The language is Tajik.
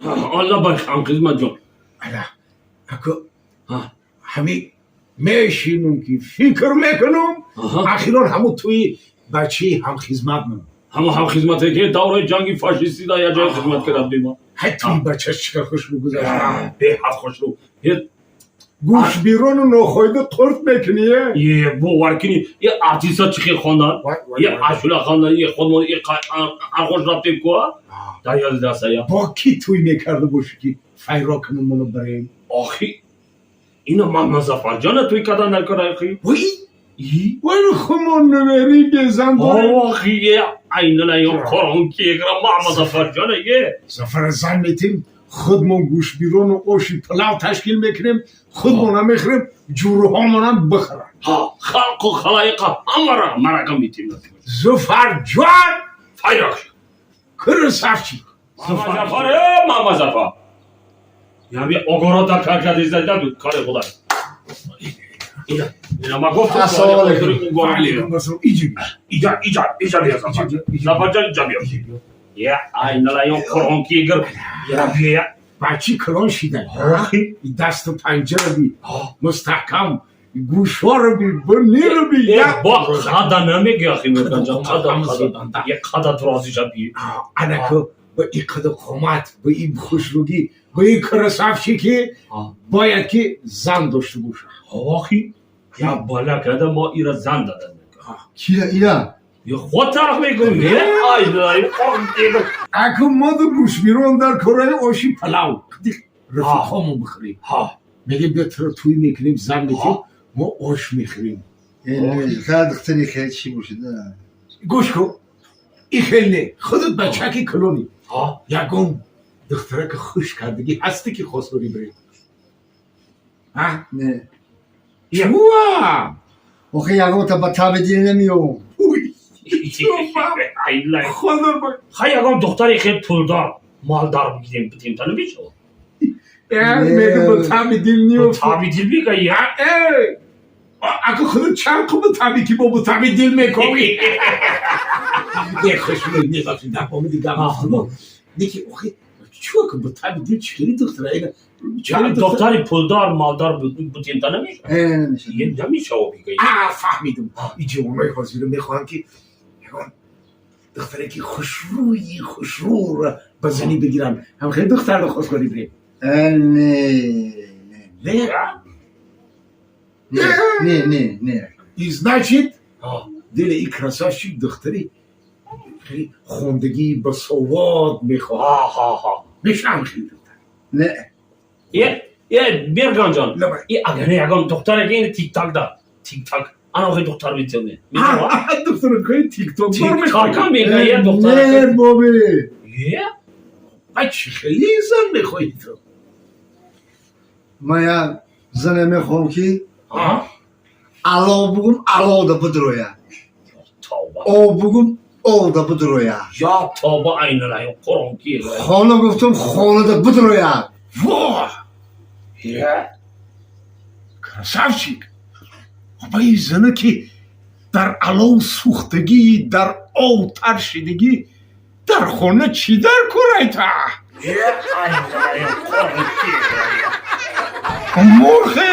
Алла бай, ҳамхизмат ҷон. Ала ако ҳами мешинум, ки фикр мекунум, ахирон ҳамун тӯи бачаи ҳамхизмат мон. Ҳама ҳамхизмате, ки давраи ҷанги фашистӣ дар як ҷой хизмат кард бима. Ҳай, тӯи бачаш чӣ қадр хушрӯ гузашт. Беҳад хушрӯ. Гӯшбирону нохоида қурт мекунӣ. Е, бовар кунӣ, е артиста чӣ хел хондан, е ашула хондан, е худмон е арғош рафтем куа дар ёди дастая. Бо кӣ тӯй мекарда бошӣ, ки файро кунумону барем? Охи, ина Мамазафарҷона тӯй кардан дар кор, охи. Вой, вой, хумон нумери безан дорем. Охи, е айнала ё қорон ки егра Мамазафарҷона е. Зафара зан метем, худмон гӯшбирону оши палав ташкил мекунем, худмона мехӯрем, ҷурҳомонам бихӯранд. Ҳа, халқу халаиқа ҳамара марака метем. Зуфарҷон! Файрак. Красавчик! Мамазафар, э Мамазафар, ями огорода кар кардизда кори худо ина ина ма гуфтам. Ассалому алайкум. Алайкум ассалом, иҷи. Иҷа, иҷа, иҷа бия, Зафар, Зафарҷон, иҷа биё. Я айнала ё қуръон ки гир я бия. Бачи калон шида. Охи. Дасту панҷара би, мустаҳкам, гӯшоро би, буниро би. Е, бо қада намеги, ахи меканҷа, қада, қада, е қада дурозиша би. Анаку ба и қаду қомат, ба и хушрӯгӣ, ба и красавчики бояд ки зан дошта бошад. Охи, я бала када мо ира зан дадан. Кира ира? Е, худ тараф мегӯм, е айнала ё қуръон ки гир. Аку моду гӯшбирон дар кораи оши палав рафиқҳомон бихӯрем. Мегем, бیا туро тӯй мекунем, зан метем, мо ош мехӯрем. Хеле духтари хеле чӣ бошад? Гӯш кун, и хел не, худат бачаки калонӣ, ягон духтарака хуш кардагӣ ҳасте, ки хостгорӣ бирем? Не. Чуа? Охи, ягонта ба таби дил намеём. Айнала. Худо. Хай, ягон духтари хел пулдор, молдор бигирем, битем, та намешавад? Мега ба таби дил ниёфт. Таби дил мега, я. Аку худат чанд қу ба таби ки бо ба таби дил мекобӣ? Не, хуш меғафи, дар гап неки, охи, чуа ку ба таби дил чӣ хели духтара ина? Духтари пулдор, молдор бутем, та намешавад? Намешавад. Е, намешавад, бига. А, фаҳмидум, ин ҷавонои ҳозира мехоҳанд, ки ягон духтаре, ки хушрӯи хушрӯро ба занӣ бигиранд. Ҳам хеле духтарро хостгорӣ бирем. Не. Не? Не, не, не, не. И значит, дили и красавчик духтари хеле хондагӣ, басовод мехоҳад. Мешавам хеле духтар? Не. Е, е, Мирганҷон, и агар ягон духтаре, ки ин тикток да, тикток, ана охи духтар битёме. Духтаракҳои тикток? Тиктока мега, е, духтар. Не, боби. Е. А чӣ хеле зан мехоҳӣ ту? Ман як зане мехоҳам, ки ало бугум, алода бидроя. Тавба. Об бугум, овда бидроя. Я тавба, айнала қуръон ки. Хона гуфтум, хонада бидроя. Во! Е. Красавчик, ба ин зана, ки дар алов сӯхтагӣ, дар ов тар шидагӣ, дар хона чӣ дар курайта? Е, айнала қуръон ки. Мурхе.